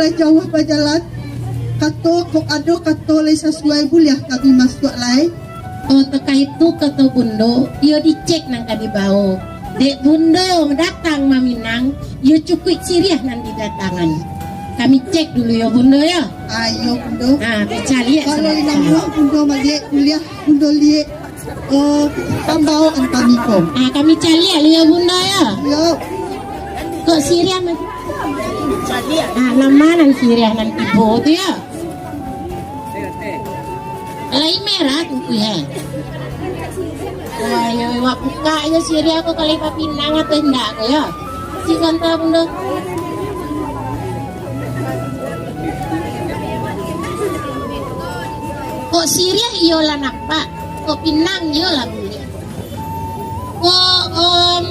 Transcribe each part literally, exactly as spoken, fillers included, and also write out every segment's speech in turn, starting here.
Lah jauah bajalan, kato kok ado kato lai sasuai buliah kami masuak lai. Oh, takah itu kato Bundo, iyo dicek nan ka dibao. Dek Bundo datang maminang, iyo cukuik siriah nan didatangan. Kami cek dulu yo Bundo yo. Ayo Bundo. Ha, picaliak. Kalau indak muak Bundo maliek buliah, Bundo liek. Oh, pambawaan kami ko. Ah, kami caliak liau Bundo yo. Yo. Kok siriah ma-, ah, nan ma nan siriah nan tibo tu yo? Lai merah tu, eh. Wah, yo, wak buka yo siriah ko kalau papinang atau indak ko yo. Si Bundo. Kok siriah iyo lah nampak. Kok pinang iyo lah bulek. Kok, om,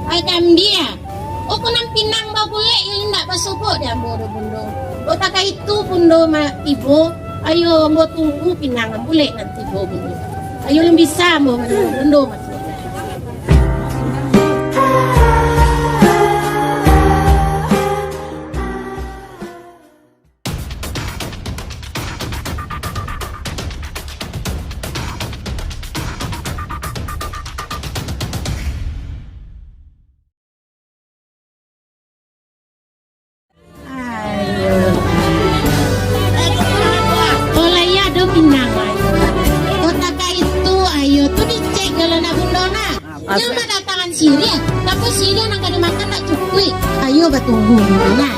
ai kambia. Oh, kok nan pinang babulek iyo indak basobok di ambo doh Bundo. Kok takah itu Bundo ma-, tibo, ayo ambo tunggu pinang bulek nan tibo Bundo. Ayo lun bisa ambo Bundo, Bundo masuak. Ayo. Oh, lah iyo ado pinang, ayo. Kok takah itu, ayo. Tu dicek kalau nak Bundo, nah. Nyo mah datangan siriah, tapi siriah nan ka dimakan ndak cukuik. Ayo batunggu dulu lah,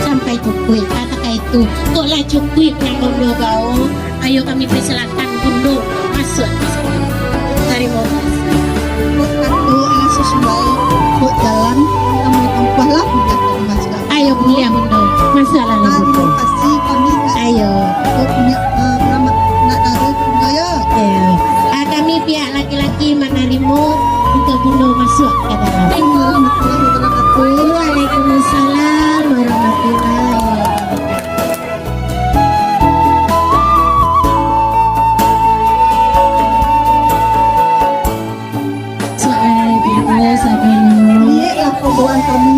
sampai cukuik. Kok takah itu, kok lah cukuik nan Bundo bao. Ayo kami persilakan Bundo masuak. Tarimo kasih. Kok kato lah sasuai, kok jalan, kami tampuah lah, buliah kami masuak. Ayo buliah Bundo, masuaklah lah Bundo. Tarimo kasih kami. Ayo. Kok punyo, eh, selamat nak daro Bundo yo. Ayo. Ah, kami pihak laki-laki manarimo untuak Bundo masuak ka dalam. Assalamualaikum warahmatullahi wabarakatuh. Waalaikumsalam warahmatullahi wabarakatuh. Soal Bundo sabananyo. Iyaklah pembawaan kami.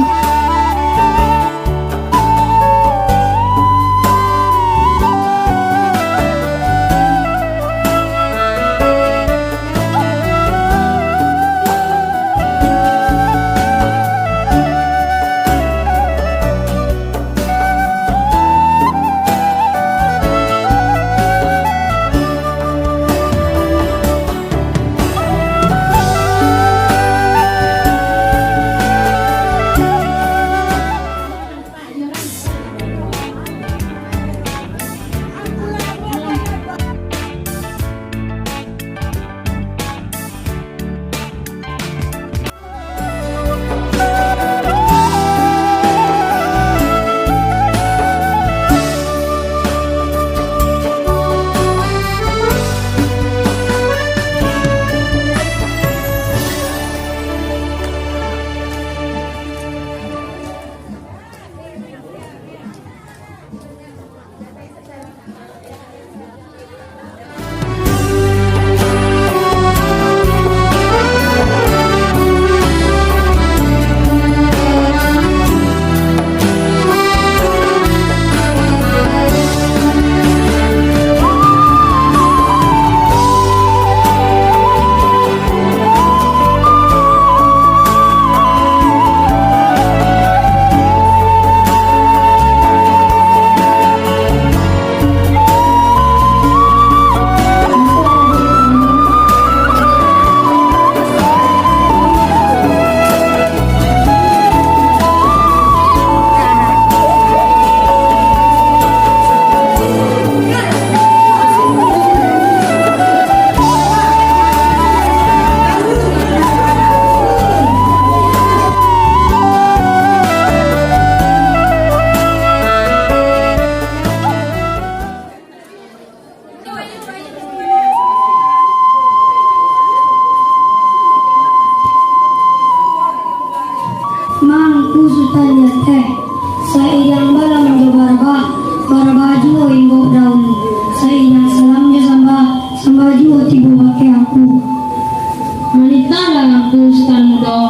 Mangku Sutan di ateh, sairiang balam jo barabah, barabah juo imbau dahulu, sairiang salam jo sambah, sambah juo tibo bakeh angku. Manitahlah Angku Sutan Mudo.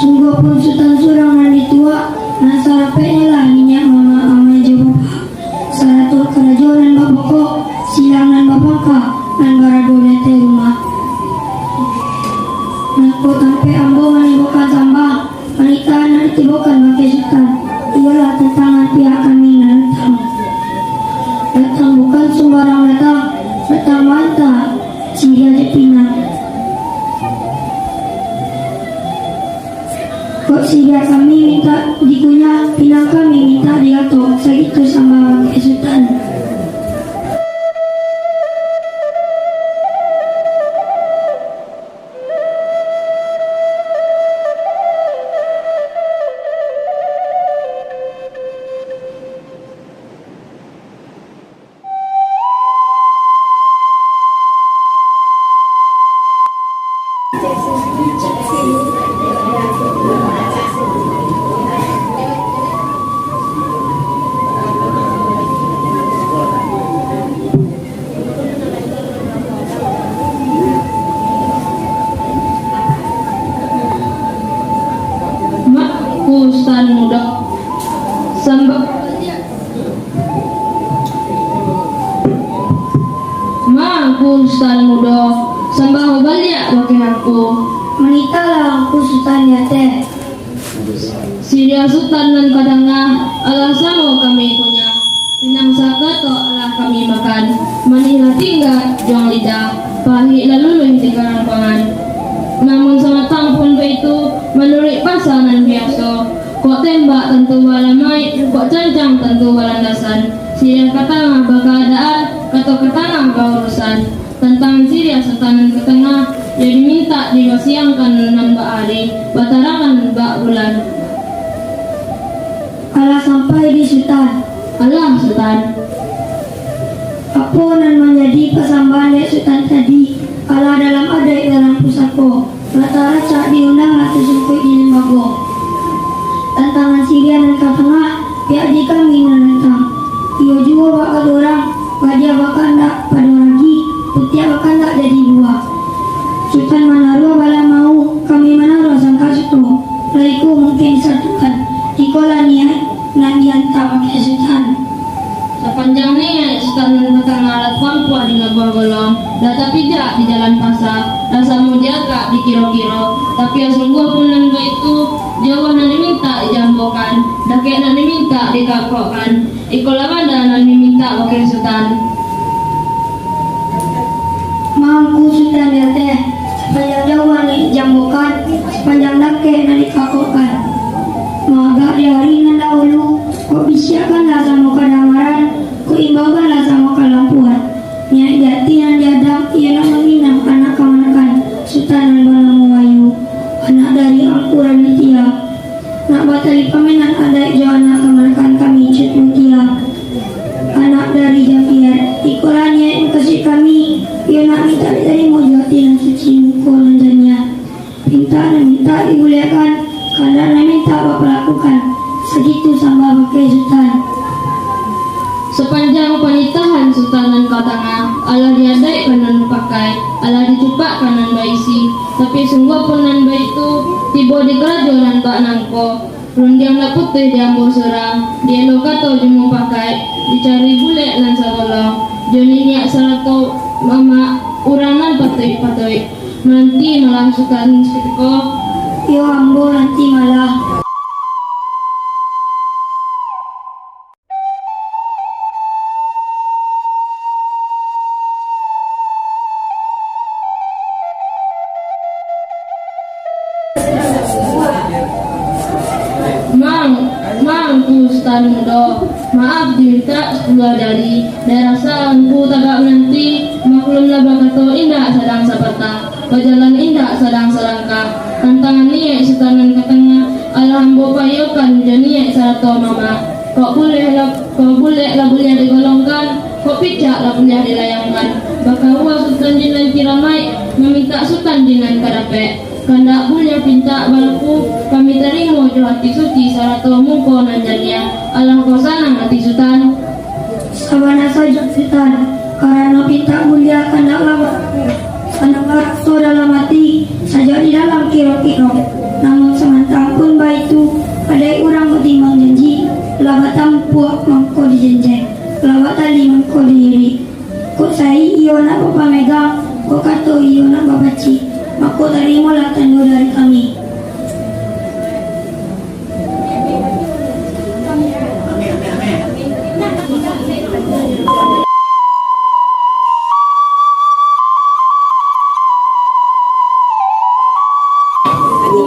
Sungguahpun Sutan surang nan dituak, nan Sarapeknyo lah niniak mamak, amai jo bapak, sarato karajo nan bapokok, silang nan bapangka, nan barado di ateh rumah. Nangko tampek ambo manibokan sambah, panitahan nan ditibokan bakeh Sutan, iyolah tantangan pihak kami nan datang. Datang bukan sumbarang datang, datang maanta siriah jo pinang. Kok siriah kami mintak dikunyah, pinang kami mintak digatok, sagitu sambah bakeh Sutan. Mak, ku Sutan Mudo, samba-, Mangku Sutan Mudo, sambah baliak bakeh angku. Manitahlah angku Sutan di ateh. Siriah Sutan nan ka tangah, alah samo kami kunyah. Pinang sakatok alah kami makan. Manih lah tingga juang lidah, pahik lah luluih di karang pangan. Namun samatang pun baitu, manuruik basa nan biaso, kok tembak tantu balamaik, kok cancang tantu balandasan. Siriah ka tangah bakaadaan, kato ka tangah baurusan. Tantangan siriah Sutan nan ka tangah, jadi mintak dibasiangkan nan bak ari, batarangan bak bulan. Alah sampai di Sutan. Alah, Sutan. Apo nan manjadi pasambahan dek Sutan tadi, alah dalam adaik dalam pusako. Lah taracak di undang, lah tasungkuik di limbago. Tantangan siriah nan ka tangah, pihak di kami nan datang. Iyo juo bak kato urang, badiah bakaandak pado ragi, putiak bakaandak jadi buah. Sutan manaruah balamau, kami manaruah sangkasuko. Lah iko mungkin disatukan. Ikolah niaik nan diantak bakeh Sutan. Sapanjang niaik Sutan nan ka tangah lah tampuah di labuah Golong, lah tapijak di jalan pasa, lah samo diagak di kiro-kiro, tapi sungguah pun nan baitu, jauah nan dimintak dijambokan, dakek nan dimintak dikakokkan. Ikolah banda nan dimintak bakeh Sutan. Mangku Sutan di ateh, sapanjang jauah nan dijambokan, sapanjang dakek nan dikakokkan. Maagak di ari nan dahulu, kok bisiakkanlah samo kadangaran, kok imbaukanlah samo kalampuan. Niaik di ati nan diadang, iyolah maminang anak kamanakan, Sutan nan banamo Wahyu, anak dari Angku Raditya. Nak batali pamenan adaik jo anak kamanakan kami Cut Mutia, anak dari Japier. Ikolah niaik mukasuik kami, iyo nak mintak ditarimo jo ati nan suci, muko nan janiah. Pintak nan mintak dibuliahkan, kandak nan mintak bapalakukan. Sagitu sambah bakeh Sutan. Sapanjang panitahan Sutan nan ka tangah, alah diadaikkan nan bapakai, alah dicupakkan nan baisi, tapi sungguah pun nan baitu, tibo di karajo nan bak nangko. Rundiang lah putuih di ambo surang, dielo kato jo mupakaik, dicari bulek nan sagolong, jo niniak sarato mamak, urang nan patuik-patuik. Mananti malah Sutan sakutiko. Iyo, ambo nanti malah. Mang, Mangku Sutan Mudo, maaf dimintak sapuluah jari. Dek rasa angku tagak mananti, maklumlah bakato indak sadang sapatah. Bajalan indak sadang salangkah. Tantangan niaik Sutan nan ka tangah, alah ambo paiyokan jo niniak sarato mamak. Kok bulek lah, kok bulek lah buliah digolongkan, kok picak lah buliah dilayangkan. Bakaua Sutan jo nan kiramaik, mamintak Sutan jo nan ka dapek. Kandak buliah pintak balaku, kami tarimo jo ati suci sarato muko nan janiah. Alangkah sanang ati Sutan. Sabana sajo, Sutan, karano pintak buliah kandaklah baraso, kandaklah raso dalam ati, sajo di dalam kiro-kiro. Namun samantang pun baitu, adaik urang batimbang janji. Lah batampuak mangko dijenjeng, lah batali mangko diirik. Kok saik iyo nak bapamegang, kok kato iyo nak bapacik, mako tarimolah tando dari kami.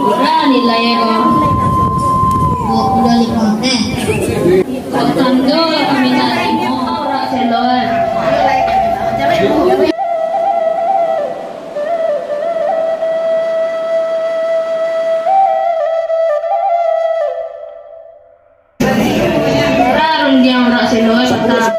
Bara nilai ko? Duo puluah limo, neh. Kok tando kami tarimo, Rak Selon. Bara rundiang Rak Selon, patang.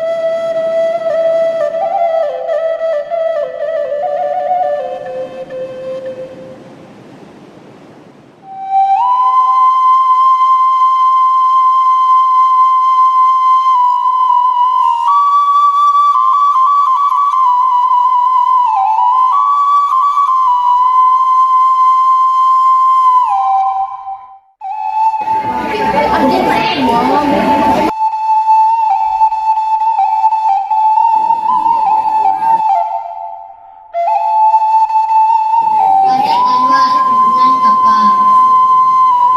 Paja kalua kumpulan kapa.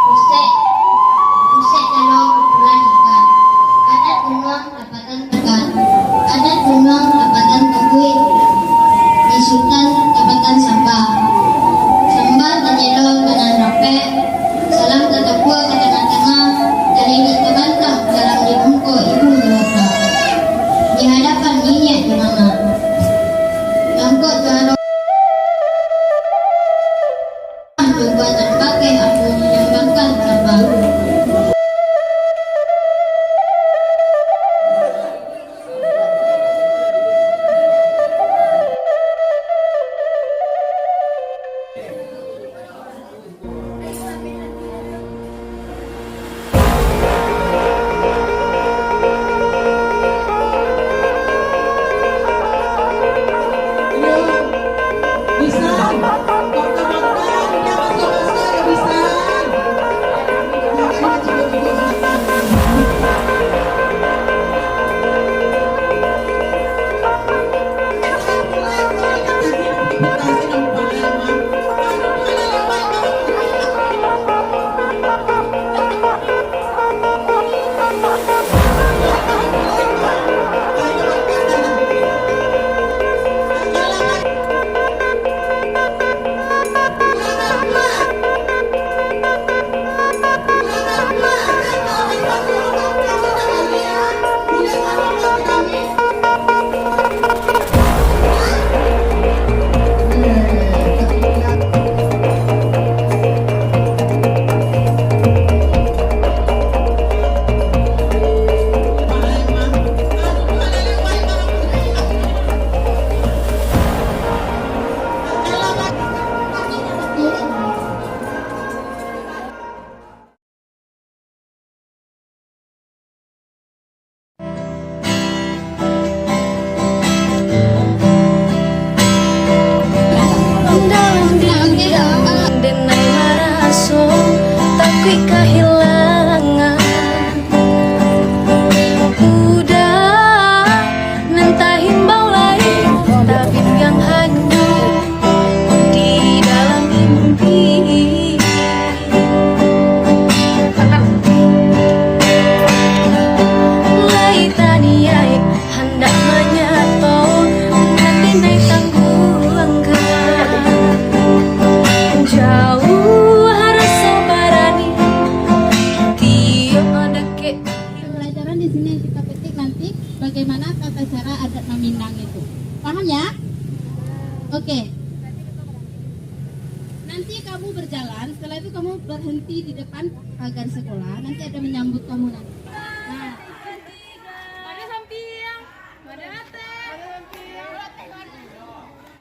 Rusek, rusek jalo kumpulan ikan. Adat gunuang dapatan ikan. Adat gunuang dapatan kabuik. Di Sutan dapatan samba. Samba tajelo ka nan rapek. Salam tatabua ka tangah-tangah, talilik tabantang dalam di muko ibu jo bapak, di hadapan niniak jo mamak. Mangko jo harapan jo buatan bakeh ambo manyambahkan samba. Denai maraso takuik kahilangan. Udah nan tahimbau lai, tabin yang hanyut di dalam mimpi. Lai taniaik handak manyato, nan denai tangguangkan. Jauah raso barani, tiok dakek. Pelajaran di sini yang kita petik nanti, bagaimana tata cara adat maminang itu. Paham ya? Oke. Nanti kamu berjalan, setelah itu kamu berhenti di depan pagar sekolah, nanti ada menyambut kamu nanti.